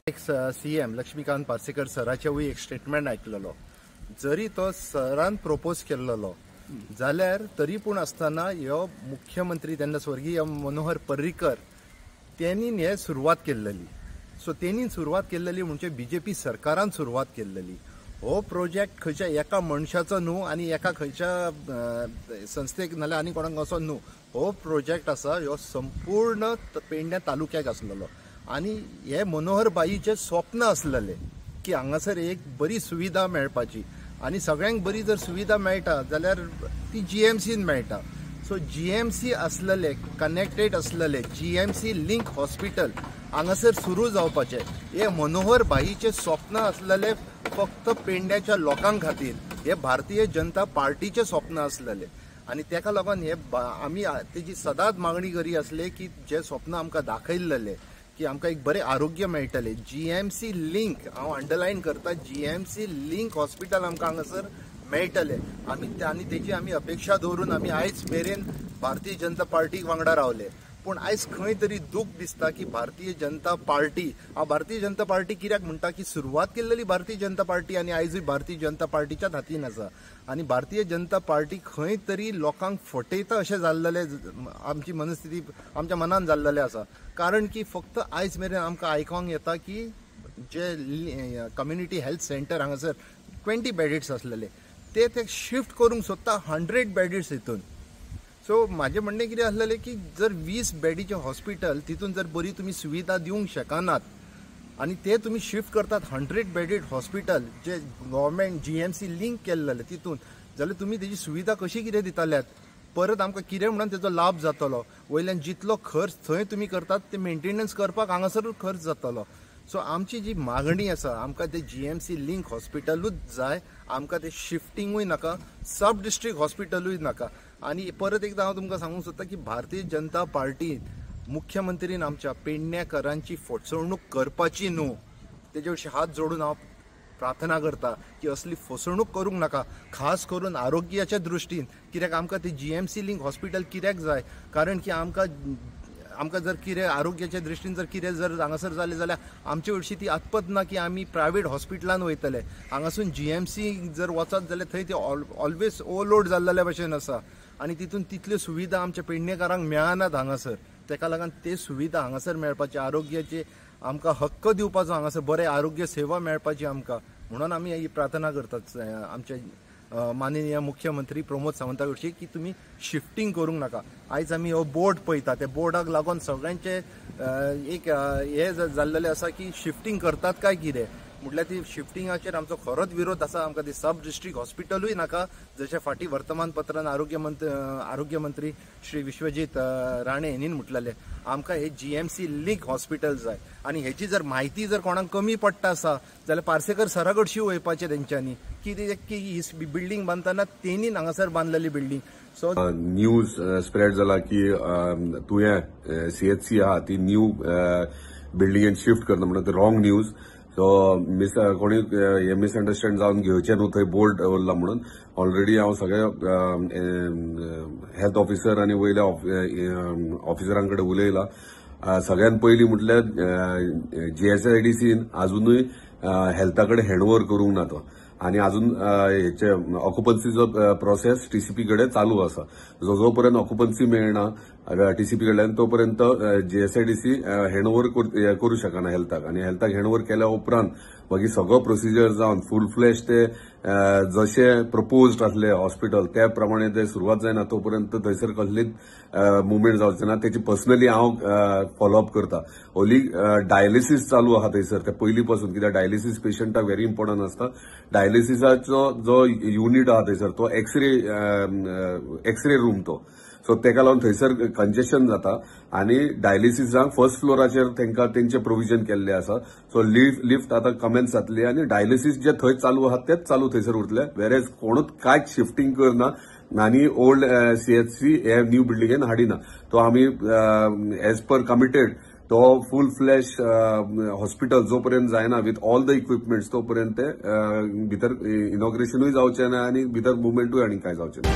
एक सीएम लक्ष्मीकांत पार्सेकर सराचेवूय एक स्टेटमेंट आयकलेलो. जरी तो सरान प्रपोज केल्लो जाल्यार तरी पूण आसतना ह्यो मुख्यमंत्री तेन्ना स्वर्गीय मनोहर पर्रीकर तेंणी हे सुरवात केल्लेली. सो तेंणी सुरवात केल्लेली म्हणजे बीजेपी सरकारान सुरवात केल्लेली. हो प्रोजेक्ट खंयच्या एका मनशाचो न्हू आनी एका खंयच्या संस्थेक नाल्यार आनी कोणाक असो न्हू. हो प्रोजेक्ट आसा ह्यो संपूर्ण पेडण्या तालुक्याक आसलेलो आनी हे मनोहर बाईचें स्वप्न आसलेलें की हांगासर एक बरी सुविधा मेळपाची आनी सगळ्यांक बरी जर सुविधा मेळटा जाल्यार ती जीएमसीन मेळटा. सो जीएमसी आसलेले कनेक्टेड आसलेले जीएमसी लिंक हॉस्पिटल हांगासर सुरू जावपाचें हे मनोहर बाईचें स्वप्न आसलेलें फक्त पेडण्याच्या लोकां खातीर. हे भारतीय जनता पार्टीचें स्वप्न आसलेलें आनी तेका लागून हे आमी तेजी सदांच मागणी करी आसले की जे स्वप्न आमकां दाखयल्लें की आमकां एक बरें आरोग्य मेळटलें. जीएमसी लिंक हांव अंडरलायन करता, जीएमसी लिंक हॉस्पिटल आमकां हांगासर मेळटलें. आमी आनी तेजी आमी अपेक्षा दवरून आमी आयज मेरेन भारतीय जनता पार्टी वांगडा रावले. पूण आयज खंय तरी दूख दिसता की भारतीय जनता पार्टी, हांव भारतीय जनता पार्टी कित्याक म्हणटा की सुरवात केल्लेली भारतीय जनता पार्टी आनी आयजूय भारतीय जनता पार्टीच्याच हातीन आसा आनी भारतीय जनता पार्टी खंय तरी लोकांक फटयता अशें जाल्लेलें आमची मनस्थिती आमच्या मनान जाल्लेलें आसा. कारण की फक्त आयज मेरेन आमकां आयकोंक येता की जे कम्युनिटी हेल्थ सेंटर हांगासर 20 बेडीड्स आसलेले ते ते शिफ्ट करूंक सोदता 100 बेडीड्स हितून. सो म्हाजें म्हणणें कितें आसलेलें की जर 20 बेडीचें हॉस्पिटल तितून जर बरी तुमी सुविधा दिवंक शकनात आनी ते तुमी शिफ्ट करतात 100 बेडीड हॉस्पिटल जे गव्हर्मेंट जीएमसी लिंक केल्लेलें तितून, जाल्यार तुमी तेजी सुविधा कशी कितें दिताल्यात? परत आमकां कितें म्हणून तेजो लाभ जातलो? वयल्यान जितलो खर्च थंय तुमी करतात ते मेंटेनन्स करपाक हांगासरूच खर्च जातलो. सो आमची जी मागणी आसा आमकां ते जीएमसी लिंक हॉस्पिटलूच जाय, आमकां ते शिफ्टिंगूय नाका, सब डिस्ट्रिक्ट हॉस्पिटलूय नाका. आनी परत एकदां हांव तुमकां सांगूंक सोदता की भारतीय जनता पार्टीन मुख्यमंत्रीन आमच्या पेडण्याकरांची फसवणूक करपाची न्हू. तेजे विशीं हात जोडून हांव प्रार्थना करता की असली फसवणूक करूंक नाका, खास करून आरोग्याच्या दृश्टीन. कित्याक आमकां ते जीएमसी लिंक हॉस्पिटल कित्याक जाय? कारण की आमकां आमकां जर कितें आरोग्याच्या दृश्टीन जर कितें जर हांगासर जालें जाल्यार आमचे हरशीं ती आत्पत ना की आमी प्रायवेट हॉस्पिटलान वयतले. हांगासून जीएमसी जर वचत जाल्यार थंय ती ऑलवेज ओवरलोड जाल्ले भशेन आसा आनी तितून तितल्यो सुविधा आमच्या पेडणेकारांक मेळनात हांगासर. तेका लागून ते सुविधा हांगासर मेळपाची, आरोग्याचे आमकां हक्क दिवपाचो, हांगासर बरें आरोग्य सेवा मेळपाची आमकां, म्हणून आमी ही प्रार्थना करतात आमच्या माननीय मुख्यमंत्री प्रमोद सावंता कडची की तुमी शिफ्टींग करूंक नाका. आयज आमी हो बोर्ड पळयता, त्या बोर्डाक लागून सगळ्यांचे एक हे जाल्लेलें आसा की शिफ्टींग करतात काय कितें, म्हटल्यार ती शिफ्टिंगाचेर आमचो खरोच विरोध आसा. आमकां ती सब डिस्ट्रिक्ट हॉस्पिटलूय नाका, जशें फाटीं वर्तमानपत्रान आरोग्य मंत्री श्री विश्वजीत राणे हेणीन म्हटलेलें आमकां हे जीएमसी लिंक हॉस्पिटल जाय. आनी हेची जर म्हायती जर कोणाक कमी पडटा आसा जाल्यार पार्सेकर सरा कडशी वयपाचें तेंच्यांनी की ही बिल्डींग बांदतना तेणी हांगासर बांदलेली बिल्डींग. सो न्यूज स्प्रेड जाला की तुयें सीएचसी आहा ती न्यू बिल्डिंगेन शिफ्ट करता म्हणून, रॉंग न्यूज. सो मिस कोणी हे मिसअंडरस्टँड जावन घेवचें न्हू थंय बोर्ड उरला म्हणून. ऑलरेडी हांव सगळे हेल्थ ऑफिसर आनी वयल्या ऑफिसरां कडेन उलयला. सगळ्यात पयलीं म्हटल्यार जीएसआयडीसीन आजुनूय हेल्था कडेन हँडओवर करूंक ना तो आनी अजून हेचे ऑक्युपन्सीचो प्रोसेस टीसीपी कडेन चालू आसा. जो जो पर्यंत ऑक्युपन्सी मेळना टीसीपी कडल्यान तो पर्यंत जीएसआयडीसी हँडओवर करूं शकना हेल्थाक. आनी हेल्थाक हँडओवर केल्या उपरांत मागीर सगळो प्रोसिजर जावन फूल फ्लॅश ते जशे प्रपोज्ड आसले हॉस्पिटल त्या प्रमाणे ते सुरवात जायना तो पर्यंत थंयसर कसलीच मुवमेंट जावचे ना. तेची पर्सनली हांव फॉलोअप करता. ओली डायलिसीस चालू आहा थंयसर ते पयलीं पासून, कित्याक डायलिसीस पेशंटाक व्हेरी इम्पॉर्टंट आसता. डायलिसिसाचो जो युनिट आहा थंयसर तो एक्सरे रूम तो, सो तेका लागून थंयसर कंजेशन जाता आनी डायलिसिसाक फर्स्ट फ्लोराचेर तांकां तेंचे प्रोविजन केल्ले आसा. सो लिफ्ट आतां कमेन्स जातली आनी डायलिसीस जे थंय चालू आहा तेच चालू थंयसर उरतले. वेरेज कोणूच कांयच शिफ्टींग करना आनी ओल्ड सीएचसी हे न्यू बिल्डिंगेन हाडिना. तो आमी एज पर कमिटेड तो फूल फ्लॅश हॉस्पिटल जो पर्यंत जायना विथ ऑल the equipments तो पर्यंत ते भितर इनॉग्रेशनूय जावचें ना आनी भितर मुवमेंटूय आनी कांय जावचें ना.